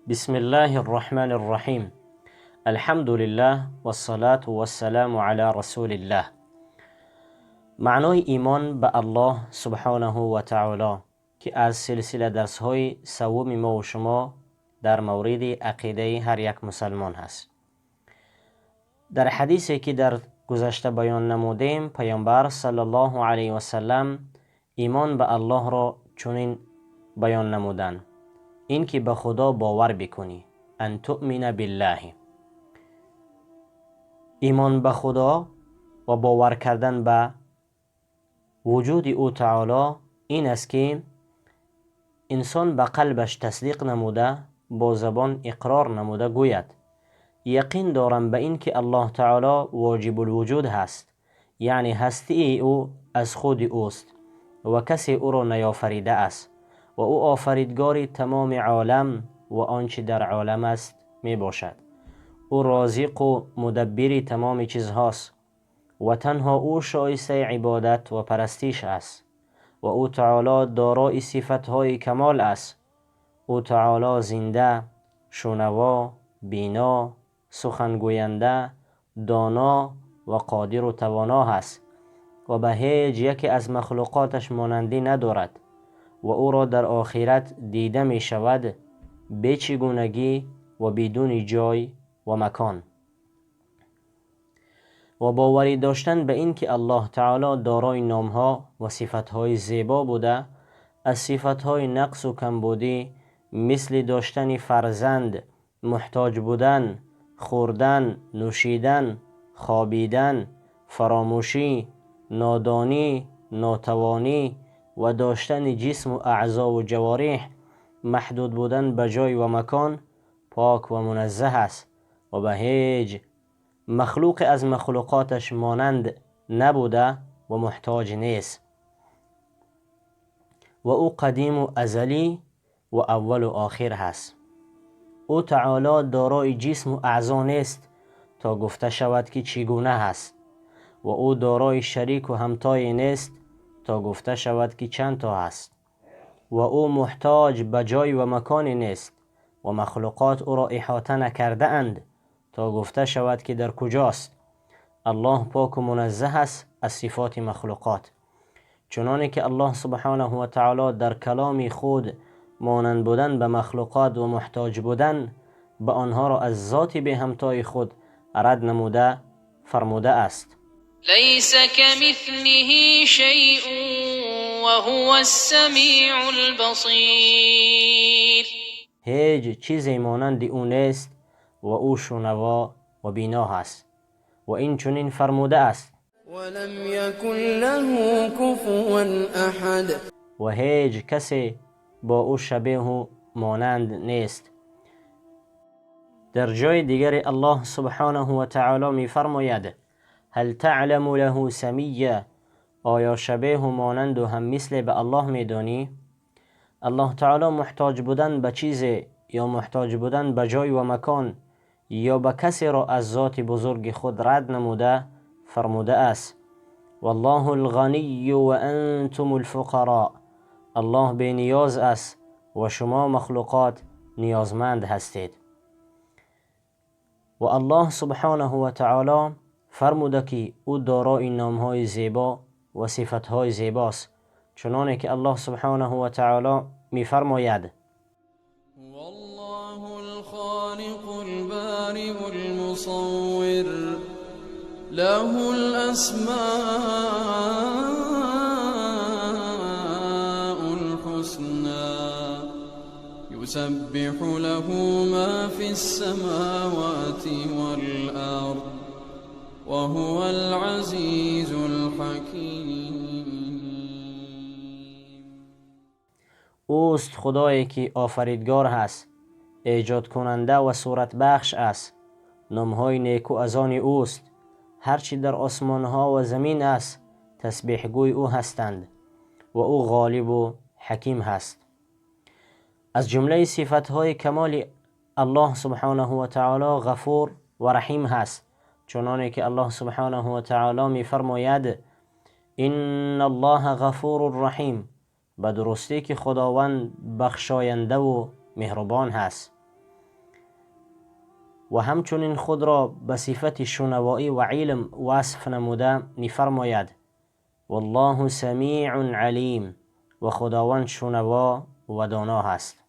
بسم الله الرحمن الرحیم. الحمد لله والصلاة والسلام علی رسول الله. معنای ایمان به الله سبحانه و تعالی که از سلسله درس های سوم ما و شما در مورد عقیده هر یک مسلمان هست. در حدیثی که در گذشته بیان نمودیم، پیامبر صلی الله علیه و سلم ایمان به الله را چنین بیان نمودند: این که به خدا باور بکنی، ان تؤمن بالله. ایمان به خدا و باور کردن به وجود او تعالی این است که انسان به قلبش تصدیق نموده، با زبان اقرار نموده گوید یقین دارم به این که الله تعالی واجب الوجود هست، یعنی هستی او از خود اوست و کسی او را نیافریده است و او آفریدگار تمام عالم و آنچه در عالم است می باشد. او رازق و مدبر تمام چیزهاست و تنها او شایسته عبادت و پرستش است و او تعالی دارای صفتهای کمال است. او تعالی زنده، شنوا، بینا، سخنگوینده، دانا و قادر و توانا هست و به هیچ یکی از مخلوقاتش مانندی ندارد و او را در آخرت دیده می شود به چگونگی و بدون جای و مکان. و باوری داشتن به این که الله تعالی دارای نامها و صفتهای زیبا بوده، از صفتهای نقص و کمبودی مثل داشتن فرزند، محتاج بودن، خوردن، نوشیدن، خوابیدن، فراموشی، نادانی، ناتوانی و داشتن جسم و اعضا و جوارح، محدود بودن به جای و مکان، پاک و منزه است و به هیچ مخلوق از مخلوقاتش مانند نبوده و محتاج نیست و او قدیم و ازلی و اول و آخر هست. او تعالی دارای جسم و اعضا نیست تا گفته شود که چگونه هست و او دارای شریک و همتای نیست تا گفته شود که چند تا هست و او محتاج به جای و مکان نیست و مخلوقات او را احاطه نکرده اند تا گفته شود که در کجاست. الله پاک و منزه است از صفات مخلوقات، چنانه که الله سبحانه و تعالی در کلام خود مانند بودن به مخلوقات و محتاج بودن به آنها را از ذات به همتای خود رد نموده فرموده است: لیس کمثله شیء وهو السمیع البصیر. هیچ چیزی مانند او نیست و او شنوا و بینا هست. و این چنین فرموده است: ولم یکن له کفوا احد. و هیچ کسی با او شبیه و مانند نیست. در جای دیگر الله سبحانه و تعالی می فرماید: هل تعلم له سمیه. آیا شبیه و مانند و هم مثل به الله می دانی؟ الله تعالی محتاج بودن به چیز یا محتاج بودن به جای و مکان یا به کسی را از ذات بزرگ خود رد نموده فرموده است: والله الغنی و انتم الفقراء. الله به نیاز است و شما مخلوقات نیازمند هستید. و الله سبحانه و تعالی فرموده که او دارای نامهای زیبا و صفتهای زیباست، چنانه که الله سبحانه و تعالی می فرماید: والله الخالق البارئ المصور له الاسماء الحسنى يسبح له ما في السماوات والارض وهو العزیز الحکیم. اوست خدایی که آفریدگار هست، ایجاد کننده و صورت بخش است. نامهای نیکو از آن اوست. هرچی در آسمان ها و زمین است تسبیح گوی او هستند و او غالب و حکیم هست. از جمله صفت های کمال الله سبحانه و تعالی غفور و رحیم هست، چنانه که الله سبحانه و تعالی می فرماید: ان الله غفور رحیم. به درستی که خداوند بخشاینده و مهربان هست. و همچنین خود را به صفت شنوایی و علم وصف نموده می‌فرماید والله سمیع علیم، و خداوند شنوا و دانا هست.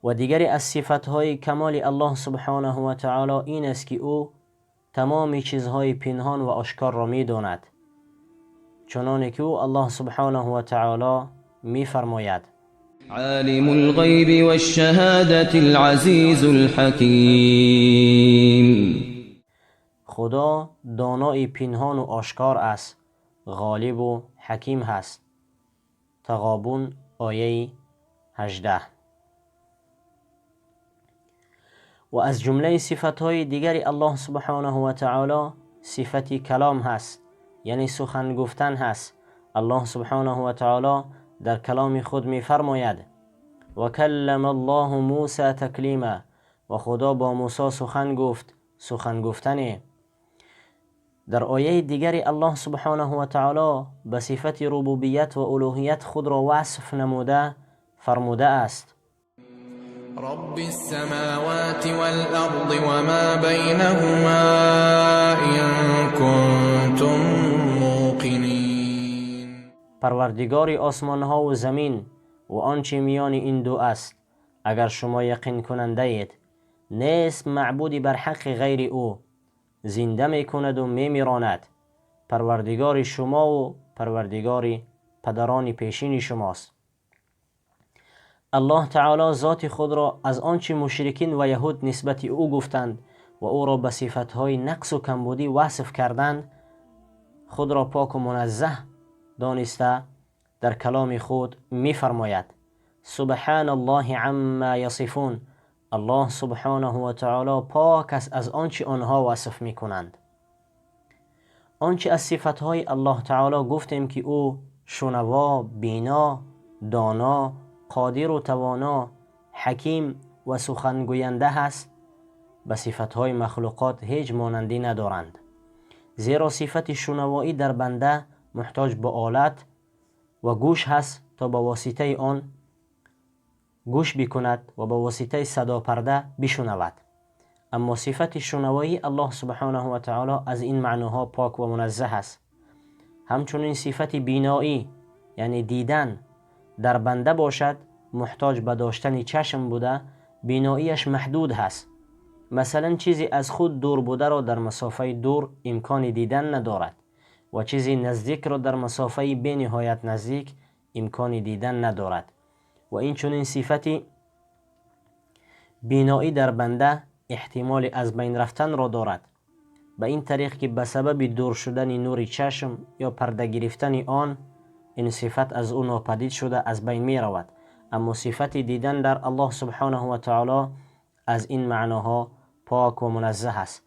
و دیگری از صفت‌های کمال الله سبحانه و تعالی این است که او تمام چیزهای پنهان و آشکار را می‌داند، چنانکه که او الله سبحانه و تعالی می‌فرماید عالم الغیب والشهادة العزیز الحکیم. خدا دانای پنهان و آشکار است، غالب و حکیم هست. تغابن آیه 18. و از جمله صفت‌های دیگر الله سبحانه و تعالی صفت کلام هست، یعنی سخن گفتن هست. الله سبحانه و تعالی در کلام خود می‌فرماید و کلم الله موسی تکلیما، و خدا با موسی سخن گفت، سخن گفتن. در آیه دیگری الله سبحانه و تعالی به صفت ربوبیت و الوهیت خود را وصف نموده فرموده است رب السماوات والأرض وما بينهما إن كنتم موقنين. پروردگار آسمان ها و زمین و آنچه میان این دو است، اگر شما یقین کننده اید. نیست معبودی بر حق غیر او، زنده می کند و می میراند. پروردگار شما و پروردگار پدران پیشین شماست. الله تعالی ذات خود را از آنچه مشرکین و یهود نسبت او گفتند و او را به صفتهای نقص و کمبودی وصف کردند، خود را پاک و منزه دانسته در کلام خود می‌فرماید سبحان الله عما یصفون. الله سبحانه و تعالی پاک است از آنچه آنها وصف می‌کنند. آنچه از صفتهای الله تعالی گفتیم که او شنوا، بینا، دانا، قادر و توانا، حکیم و سخنگوینده هست، به صفتهای مخلوقات هیچ مانندی ندارند. زیرا صفت شنوایی در بنده محتاج به آلت و گوش هست تا به واسطه آن گوش بکند و به واسطه صدا پرده بشنود. اما صفت شنوایی الله سبحانه و تعالی از این معناها پاک و منزه است. همچنین صفت بینایی یعنی دیدن در بنده باشد، محتاج به داشتن چشم بوده، بیناییش محدود هست. مثلا چیزی از خود دور بوده را در مسافه دور امکان دیدن ندارد و چیزی نزدیک را در مسافه بی نهایت نزدیک امکان دیدن ندارد. و این چنین صفت بینایی در بنده احتمال از بین رفتن را دارد، به این طریق که به سبب دور شدن نور چشم یا پرده گرفتن آن، این صفت از او ناپدید شده از بین می رود. اما صفت دیدن در الله سبحانه و تعالی از این معناها پاک و منزه است.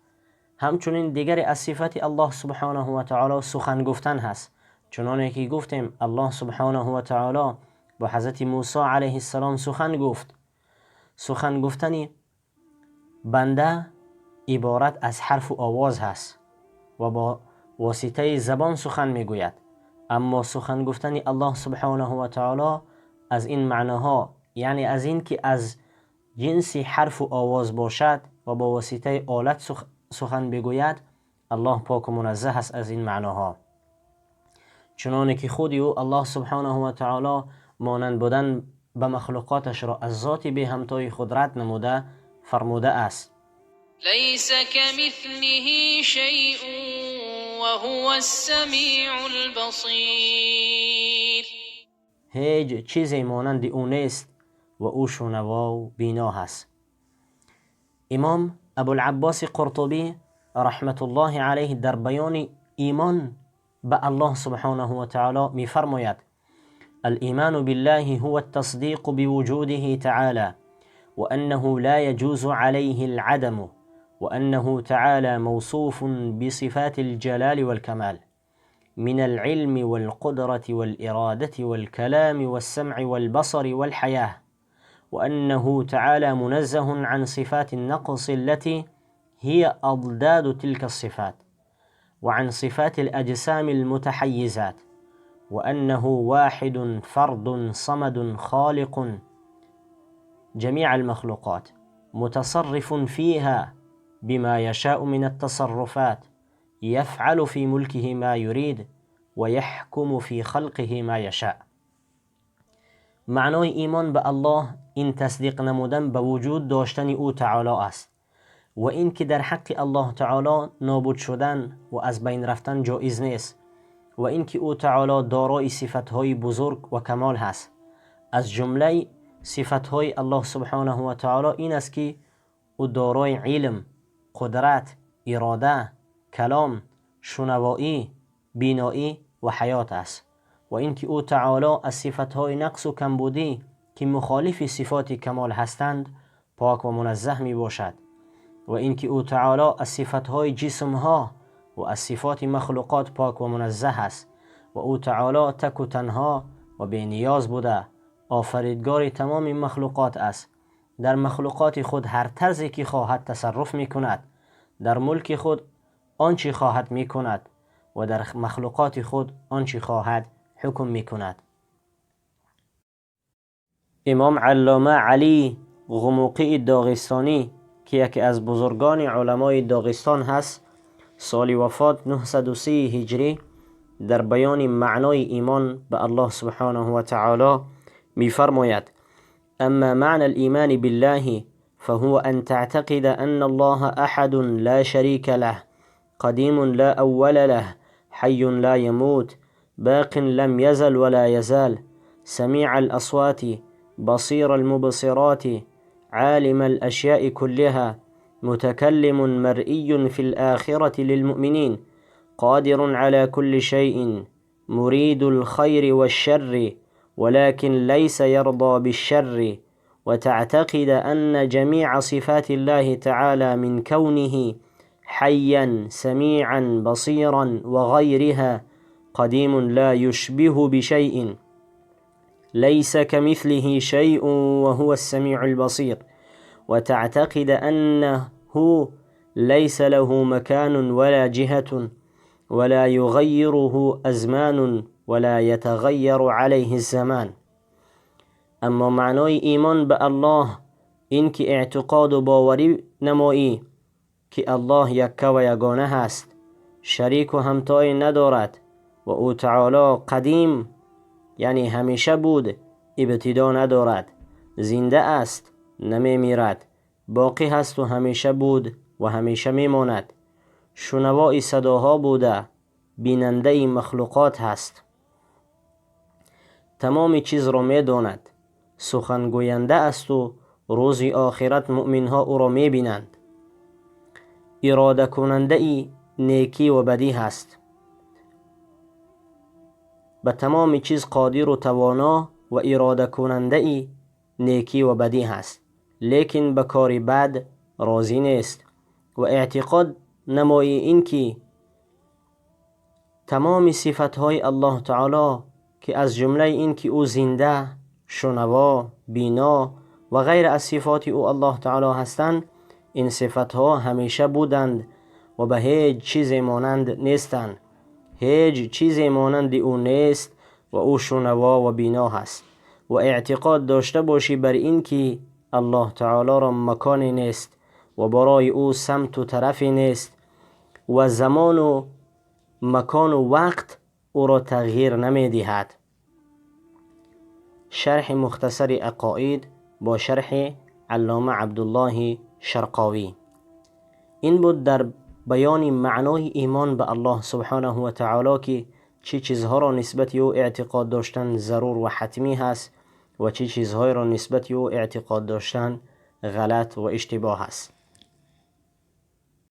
همچنین دیگری از صفت الله سبحانه و تعالی سخن گفتن هست. چنانه که گفتیم الله سبحانه و تعالی با حضرت موسی علیه السلام سخن گفت. سخن گفتن بنده عبارت از حرف و آواز هست و با واسطه زبان سخن میگوید. اما سخن گفتن الله سبحانه و تعالی از این معناها، یعنی از این که از جنس حرف و آواز باشد و با واسطه آلت سخن بگوید، الله پاک و منزه است از این معناها. چنانه که خود او الله سبحانه و تعالی مانند بودن به مخلوقاتش را از ذات بی همتای خود رد نموده فرموده است لیس کمثله شیء وهو السمیع البصیر. هیچ چیزی مانند او نیست و او شنوا و بینا هست. امام ابوالعباس قرطبی رحمت الله علیه در بیان ایمان به الله سبحانه و تعالی می‌فرماید الإيمان بالله هو التصديق بوجوده تعالى، وأنه لا يجوز عليه العدم، وأنه تعالى موصوف بصفات الجلال والكمال من العلم والقدرة والإرادة والكلام والسمع والبصر والحياة، وأنه تعالى منزه عن صفات النقص التي هي أضداد تلك الصفات، وعن صفات الأجسام المتحيزات، وأنه واحد فرد صمد خالق جميع المخلوقات، متصرف فيها بما يشاء من التصرفات، يفعل في ملكه ما يريد ويحكم في خلقه ما يشاء. معنای ایمان به الله این تصدیق نمودن به وجود داشتن او تعالی است و این که در حق الله تعالی نابود شدن و از بین رفتن جایز نیست و این که او تعالی دارای صفتهای بزرگ و کمال هست. از جمله صفتهای الله سبحانه و تعالی این است که او دارای علم، قدرت، اراده، کلام، شنوایی، بینایی و حیات است و اینکه او تعالی از صفتهای نقص و کمبودی که مخالف صفات کمال هستند پاک و منزه می باشد و اینکه او تعالی از صفتهای جسمها و از صفات مخلوقات پاک و منزه است و او تعالی تک و تنها و بی نیاز بوده آفریدگار تمام مخلوقات است. در مخلوقات خود هر طرزی که خواهد تصرف می کند، در ملک خود آنچه خواهد می کند و در مخلوقات خود آنچه خواهد حکم می کند. امام علامه علی غموقی داغستانی که یکی از بزرگان علمای داغستان هست، سال وفات 903 هجری، در بیان معنای ایمان به الله سبحانه و تعالی می فرماید: اما معنى الإيمان بالله فهو أن تعتقد أن الله أحد لا شريك له، قديم لا أول له، حي لا يموت، باق لم يزل ولا يزال، سميع الأصوات، بصير المبصرات، عالم الأشياء كلها، متكلم مرئي في الآخرة للمؤمنين، قادر على كل شيء، مريد الخير والشر ولكن ليس يرضى بالشر. وتعتقد أن جميع صفات الله تعالى من كونه حيا سميعا بصيرا وغيرها قديم لا يشبه بشيء، ليس كمثله شيء وهو السميع البصير. وتعتقد أنه ليس له مكان ولا جهة، ولا يغيره أزمان ولا يتغير عليه الزمان. اما معنای ایمان به الله این که اعتقاد و باوری نمایی که الله یکه و یگانه هست، شریک و همتای ندارد و او تعالی قدیم یعنی همیشه بود، ابتدا ندارد، زنده است، نمی میرد، باقی هست و همیشه بود و همیشه میماند، شنوای صداها بوده، بیننده مخلوقات هست، تمام چیز را میداند، سخنگوینده است و روز آخرت مؤمنها او را میبینند، اراده کننده ای نیکی و بدی هست، به تمام چیز قادر و توانا و اراده کننده ای نیکی و بدی هست، لیکن به کار بد راضی نیست. و اعتقاد نمایی این که تمام صفتهای الله تعالی که از جمله این که او زنده، شنوا، بینا و غیر از صفات او الله تعالی هستند، این صفتها همیشه بودند و به هیچ چیز مانند نیستند، هیچ چیز مانند او نیست و او شنوا و بینا هست. و اعتقاد داشته باشی بر این که الله تعالی را مکانی نیست و برای او سمت و طرفی نیست و زمان و مکان و وقت او را تغییر نمی دهد. شرح مختصر عقاید با شرح علامه عبدالله شرقاوی. این بود در بیان معنای ایمان به الله سبحانه و تعالی که چه چیزها را نسبت او اعتقاد داشتن ضرور و حتمی هست و چه چیزهای را نسبت او اعتقاد داشتن غلط و اشتباه است.